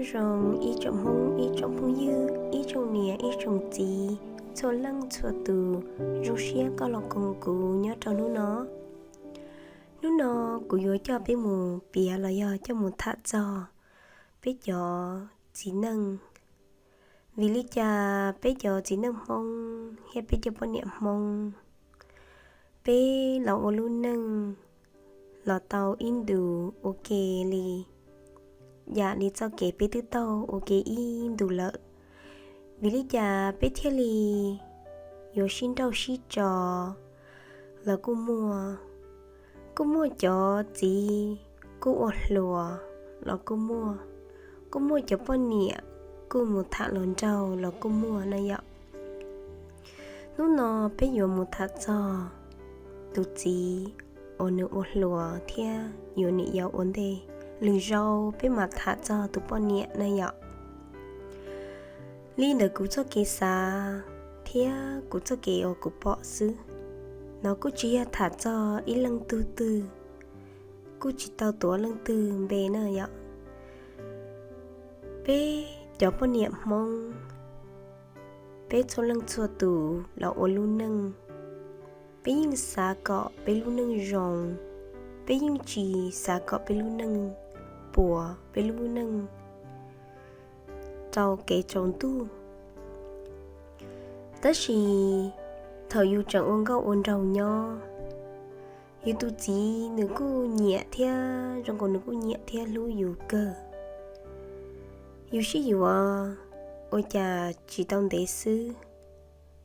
Nyob zoo ib tsoom Hmoob, ib tsoom phooj ywg, ib tsoom niam, ib tsoom txiv, txhua leej txhua tus, zoo siab koj los koom kuv nyob rau hnub no. Hnub no kuv yuav coj peb mus piav los yog coj mus tham txog peb cov txiv neej. Vim li cas peb cov txiv neej Hmoob thiab peb cov poj niam Hmoob, peb los ua lub neej los tau ib ntus ua ke li, yam li txoj kev peb twb taug ua ke ib ntus lawm, vim li cas peb thiaj li yuav sib nrauj sib tso los kuj muaj, kuj muaj cov txiv kuj ua hluas los kuj muaj, kuj muaj cov poj niam kuj mus tham hluas nraug los kuj muaj na yom. Hnub no peb yuav mus tham txog tus txiv uas nws ua hluas thiab yuav niam yau ua ntej, lwm zaus peb mam tham txog tus poj niam na yom. Li ntawm kuv txoj kev xav thiab kuv txoj kev uas kuv pom xwb, no kuj tsis yog tham txog ib leej tug twg, kuj tsis tau tuav leej twg npe na yom. Peb cov poj niam Hmoob, peb txhua leej txhua tus los ua lub neej, peb yeej xav kom peb lub neej zoo, peb yeej tsis xav kom peb lub neej puas, peb lub neej rau kev tsaus ntuj. Tab sis thaum yus tseem ua nkauj ua nraug nyob, yus tus txiv nws kuj nyiam thiab zoo nkaus nws kuj nyiam thiab hlub yus kawg. Yus sib yuav ua cas tsis tau ntev xwb,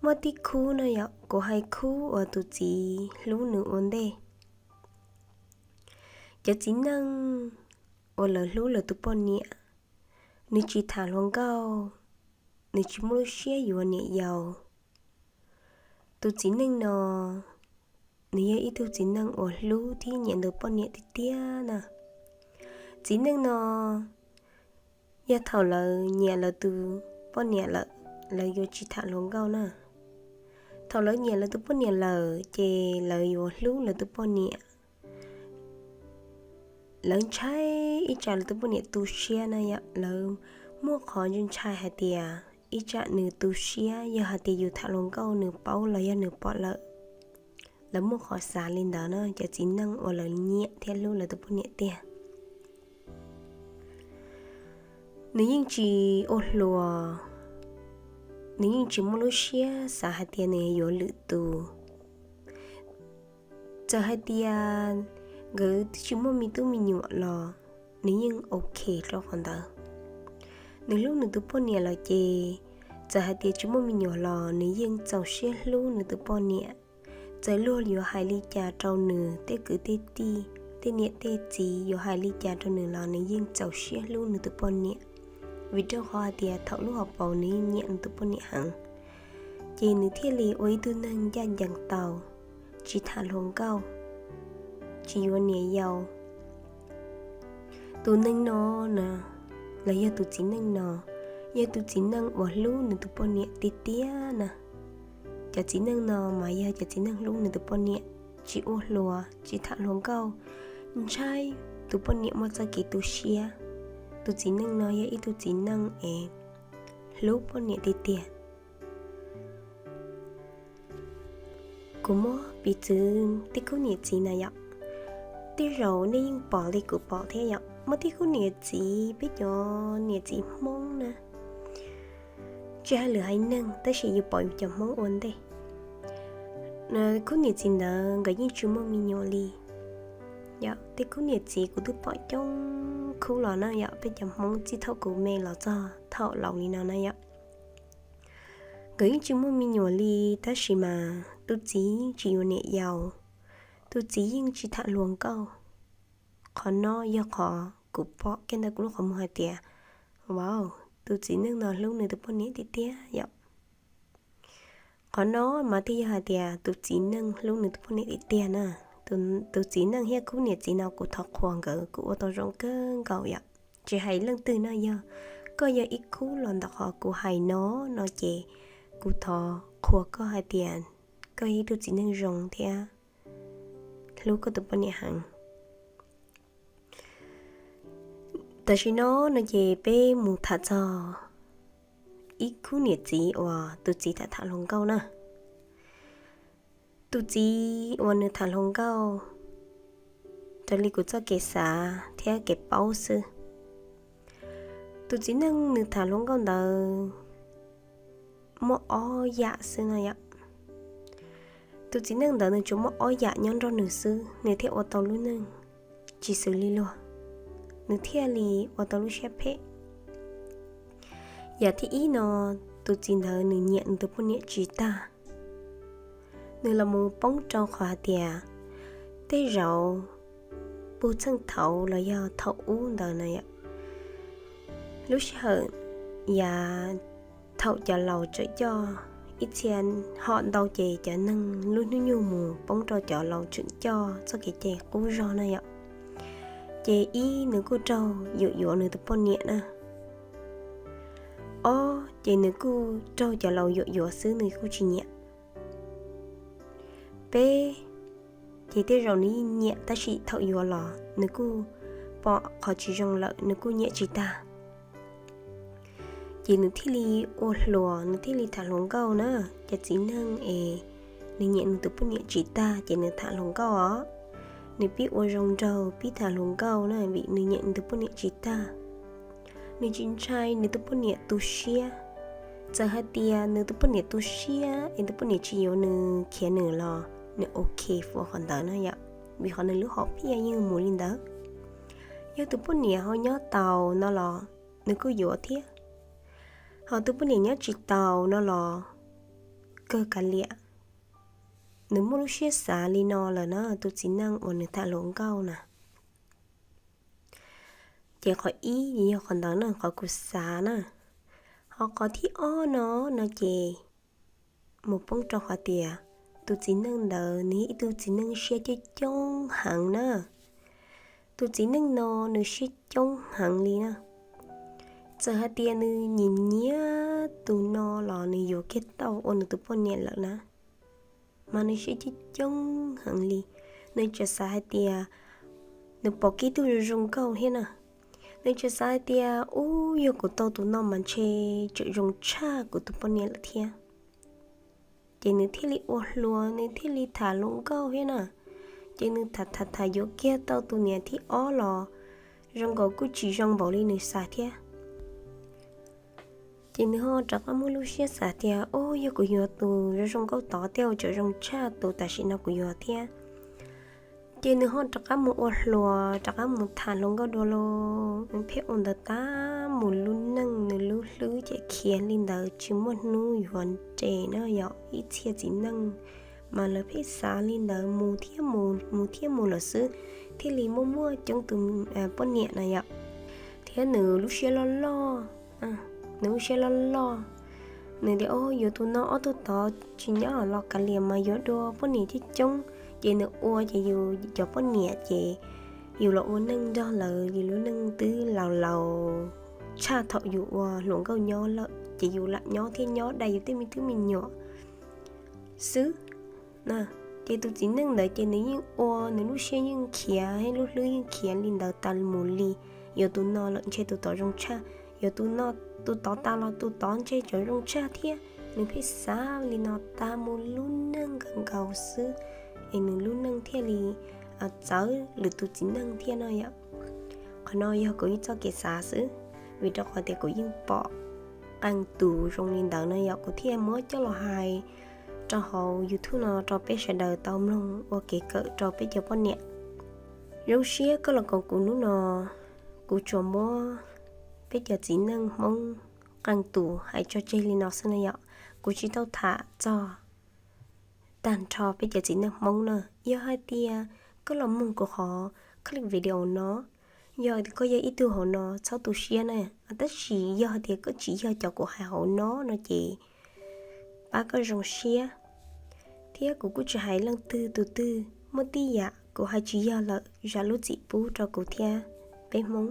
muaj tib khub no yom, kuv hais khub uas tus txiv hlub nws ua ntej. Cov txiv neej uas lawv hlub lawv tus poj niam, nws tsis tham hluas nkauj, nws tsis muaj lub siab yuav niam yau. Tus txiv neej no, nws yog ib tug txiv neej uas hlub thiab nyiam nws poj niam tiag tiag na. Txiv neej no, yog thaum lawv nyiam lawv tus poj niam lawm, lawv yuav tsis tham hluas nkauj na. Thaum lawv nyiam lawv tus poj niam lawm ces lawv yuav hlub lawv tus poj niam. Lawv ntshai ib tsam lawv tus poj niam tu siab na yom, lawv muaj qhov ntshai hais tias ib tsam nws tu siab, yog hais tias yus tham hluas nkauj nws paub los yog nws pom lawm. Lawv muaj qhov xav li ntawd na, cov txiv neej uas lawv nyiam thiab hlub lawv tus poj niam tiag. Nws yeej tsis ua hluas, nws yeej tsis muaj lub siab xav hais tias nws yuav lwm tus. Txawm hais tias nkawd twb tsis muaj me tub me nyuam los nws yeej ok rau qhov ntawd. Nws hlub nws tus poj niam lawm ces txawm hais tias tsis muaj me nyuam los nws yeej txaus siab hlub nws tus poj niam. Txawm luag yuav hais li cas rau nws, tej kwv tej tij, tej niam tej txiv yuav hais li cas rau nws los nws yeej txaus siab hlub nws tus poj niam. Vim rau qhov hais tias thaum lub hauv paus nws yeej nyiam nws tus poj niam heev, ces nws thiaj li ua ib tug neeg ncaj ncees tau, tsis tham hluas nkauj, tsis yuav niam yau. Tus neeg no na, los yog tus txiv neej no, yog tus txiv neej uas hlub nws tus poj niam tiag tiag na. Cov txiv neej no mas yog cov txiv neej hlub nws tus poj niam, tsis ua hluas, tsis tham hluas nkauj, ntshai tus poj niam muaj txoj kev tu siab. Tus txiv neej no yog ib tug txiv neej es hlub poj niam tiag tiag. Kuv muab piv txwv tej khub niam txiv na yom, tej zaum nej yeej pom li kuv pom thiab yom. Muaj tej khub niam txiv, peb cov niam txiv Hmoob na, tsis hais lwm haiv neeg tab sis yus pom yus cov Hmoob ua ntej, khub niam txiv ntawd nkawd yeej tsis muaj me nyuam li. Yog tej khub niam txiv kuv twb pom coob khub los na yom, peb cov Hmoob txij thaum kuv me los txog thaum laus li no na yom, nkawd yeej tsis muaj me nyuam li, tab sis mas tus txiv yeej tsis yuav niam yau, tus txiv yeej tsis tham hluas nkauj. Qhov no yog qhov kuv pom kiag ntawm kuv lub qhov muag hais tias, wow, tus txiv neej no hlub nws tus poj niam tiag tiag yom. Qhov no mas thiaj yog hais tias tus txiv neej hlub nws tus poj niam tiag tiag na. Tus txiv neej thiab khub niam txiv no kuv thov qhuas nkawd, kuv ua tau zoo kawg nkaus yom. Tsis hais leej twg no, yog koj yog ib khub los ntawm qhov kuv hais no, no ces kuv thov qhuas koj hais tias koj yog ib tug txiv neej zoo thiab hlub koj tus poj niam heev. Tam sim no no ces peb mus tham txog ib khub niam txiv uas tus txiv tham tham hluas nkauj na. Tus txiv uas nws tham hluas nkauj, raws li kuv txoj kev xav thiab kev paub xwb, tus txiv neej nws tham hluas nkauj ntawd muaj ob yam xwb no yom. Tus txiv neej ntawd nws tsuas muaj ob yam nyob nrog nws xwb, nws thiaj ua tau lub neej tsis xws li luag, nws thiaj li ua tau lub siab phem. Yam thib ib no, tus txiv ntawd nws nyiam nws tus poj niam tsis tag. Nws los mus poob rau qhov hais tias tej zaum puag txheej thaum los yog thaum ub ntawd na yom, lub sij hawm yav thaum cov laus tseem coj, ib txhia hom ntau ces cov neeg lub hnub nyoog mus poob rau cov laus tseem coj txoj kev cai qub zog na yom. Ces ib, nws kuj raug yuam yuav nws tus poj niam na. Ob, ces nws kuj raug cov laus yuam yuav xwb, nws kuj tsis nyiam. Peb, ces tej zaum nws yeej nyiam tab sis thaum yuav los nws kuj pom qhov tsis zoo lawm, nws kuj nyiam tsis tag. Ces nws thiaj li ua hluas, nws thiaj li tham hluas nkauj na. Cov txiv neej es nws nyiam nws tus poj niam tsis tag ces nws tham hluas nkauj os. Nws pib ua zoo nraug, pib tham hluas nkauj na, vim nws nyiam nws tus poj niam tsis tag. Nws tsis ntshai nws tus poj niam tu siab. Txawm hais tias nws tus poj niam tu siab es tus poj niam tsis yuav nws, khiav nws los nws ok fuav qhov ntawd na yom, vim qhov nws lub hom phiaj yeej mus li ntawd. Yog tus poj niam ho nyob taus no los nws kuj yuav thiab, ho tus poj niam nyob tsis taus no los kawg kav liam. Nws muaj lub siab xav li no lawm na, tus txiv neej uas nws tham hluas nkauj na. Ces qhov ib yog qhov ntawd na, qhov kuv xav na. Ho qhov thib ob no, no ces mus poob rau qhov tias tus txiv neej ntawd nws yog ib tug txiv neej siab coob coob heev na. Tus txiv neej no nws siab coob heev li na. Txawm hais tias nws nyiam nyiam tus no los nws yuav kiag tau ua nws tus poj niam lawm na, mas nws siab coob coob heev li. Nws tseem xav hais tias nws pom kiag tug zoo zoo nkauj thiab na. Nws tseem xav hais tias, ub, yog kuv tau tus no mas ntshe tseem zoo tshaj kuv tus poj niam lawm thiab. Ces nws thiaj li ua hluas, nws thiaj li tham hluas nkauj thiab na. Ces nws tham tham tham yuav kiag tau tus niam thib ob los zoo nkaus kuj tsis zoo npaum li nws xav thiab. Ces nws ho rov qab muaj lub siab xav tias, ub, yog kuv yuav tus zoo zoo nkauj tod tej zaum tseem zoo tshaj tus tam sim no kuv yuav thiab. Ces nws ho rov qab mus ua hluas, rov qab mus tham hluas nkauj dua lauj. Nws pheej ua ntawd tas mus lub neej, nws lub hlwb ces khiav li ntawd tsis muaj hnub yuav nres na yom. Ib txhia txiv neej mas lawv pheej xav li ntawd, mus thiab mus, mus thiab mus lawm xwb, thiaj li muaj muaj coob tus poj niam na yom. Thiab nws lub siab loj loj, nws lub siab loj loj, nws tias, o, yuav tus no ob tug tod tsis nyob los kav liam mas yuav dua poj niam coob coob, ces nws ua ces yus cov poj niam ces yus los ua neej nrog lawv, yus lub neej twb laus laus tshaj thaum yus ua hluas nkauj nyob lawm, ces yus lam nyob thiab nyob dai yus tej me tub me nyuam xwb. Ces tus txiv neej ntawd ces nws yeej ua, nws lub siab yeej khiav, lub hlwb yeej khiav li ntawd tas mus li. Yuav tus no lawm ntshe tus tod zoo tshaj, yuav tus no, tus tod tas los tus tod ntshe tseem zoo tshaj thiab. Nws pheej xav li no tas mus lub neej kawg nkaus xwb, es nws lub neej thiaj li txawv lwm tus txiv neej thiab no yom. Qhov no yog kuv ib txoj kev xav xwb, vim rau qhov tias kuv yeej pom qee tus zoo li ntawd no yom, kuv thiaj muab coj los hais rau hauv YouTube no rau peb sawv daws tau mloog ua kev kawm rau peb cov poj niam. Zoo siab koj los koom kuv hnub no, kuv tsuas muab peb cov txiv neej Hmoob qee tus hais tso tseg li no xwb na yom. Kuv tsis tau tham txog tag nrho peb cov txiv neej Hmoob na. Yog hais tias koj los mloog kuv qhov clip video no, yog koj yog ib tug hauv no txhob tu siab na, tab sis yog hais tias koj tsis yog cov kuv hais hauv no no ces pab koj zoo siab. Thiab kuv kuj tsis hais leej twg tus twg, muaj tej yam kuv hais tsis yog lawm zam lub txim pub rau kuv thiab peb Hmoob.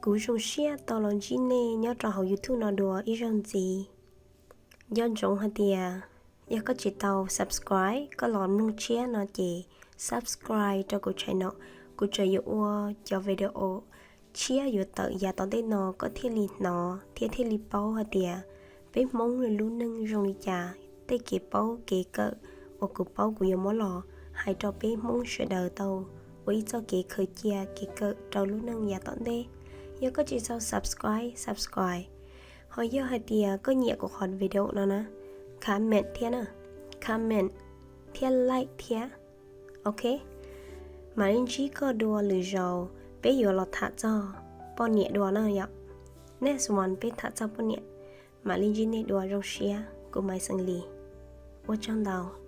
Kuv zoo siab tau los ntsib nej nyob rau hauv YouTube no dua ib zaug ntxiv. Nco ntsoov hais tias yog koj tsis tau subscribe, koj los mloog tshiab no ces subscribe rau kuv channel no. Kuv tseem yuav ua cov video tshiab yuav tawm yav tom ntej no koj thiaj li hnov thiab thiaj li paub hais tias peb Hmoob lub neej zoo li cas. Tej kev paub kev kawm uas kuv paub kuv yuav muab los hais rau peb Hmoob sawv daws tau ua ib txoj kev khaws cia kev kawm rau lub neej yav tom ntej. Yog koj tsis tau subscribe, subscribe. Ho yog hais tias koj nyiam kuv qhov video no na, comment thiab na, comment thiab like thiab. Ok, mam li ntsib koj dua lwm zaus peb yuav los tham txog poj niam dua na yom. Next one peb tham txog poj niam. Mam li ntsib nej dua, zoo siab, kuv Maiv Xeem Lis. Ua tsaug ntau.